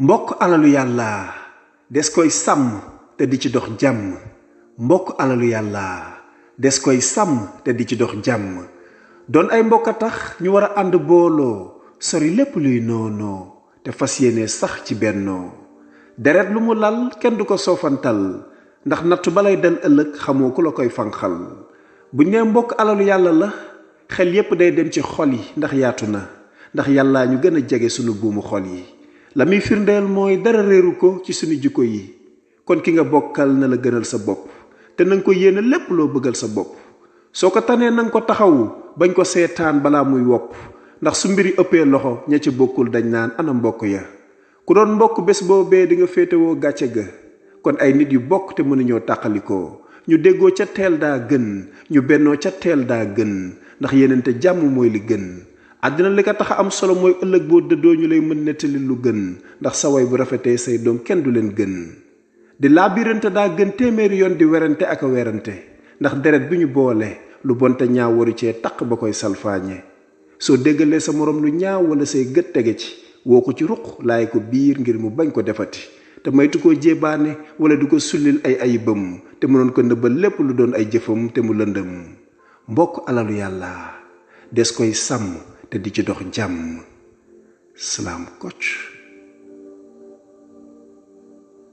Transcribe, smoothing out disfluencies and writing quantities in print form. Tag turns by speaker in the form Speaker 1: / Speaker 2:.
Speaker 1: mbokk alalu yàlla des koy sàmm te di ci dox jàmm. mbokk alalu yàlla des koy sàmm te di ci dox jàmm. doon ay mbokk a tax ñu war a ànd booloo sori lépp luy noonoo te fas yéene sax ci bennoo. deret lu mu lal kenn du ko soofantal ndax nattu balay dal ëllëg xamoo ku la koy fanxal. buñ nee mbokk alalu yàlla la xel yépp day dem ci xol yi ndax yaatu na ndax yàlla ñu gën a jege sunu buumu xol yi. la muy firndeel mooy dara réeru ko ci sunu jikko yi. kon ki nga bokkal na la gënal sa bopp te nanga ko yéene lépp loo bëggal sa bopp. soo ko tanee nanga ko taxawu bañ ko seetaan balaa muy wopp ndax su mbiri ëppee loxo ña ca bokkul dañ naan ana mbokk ya. ku doon mbokk bés boobee di nga féetewoo gàcce ga. kon ay nit yu bokk te mënuñoo tàqalikoo ñu déggoo ca teel daa gën ñu bennoo ca teel daa gën ndax yenente jàmm mooy li gën. àddina li ko tax a am solo mooy ëllëg boo dëddoo ñu lay mën nettali lu gën ndax sa way bu rafetee say doom kenn du leen gën. di laabirante daa gën téeméeri yoon di werante ak a werante ndax deret bi ñu boole lu bonte ñaaw waru cee taq ba koy salfaañe. soo déggalee sa morom lu ñaaw wala say gët tege ci woo ko ci ruq laay ko biir ngir mu bañ ko defati te maytu koo jébaane wala du ko sullil ay ayibam te mënoon ko nëbbal lépp lu doon ay jëfam te mu lëndëm. mbokk alalu yàlla des koy sàmm te di ci dox jàmm. Salaam Kocc.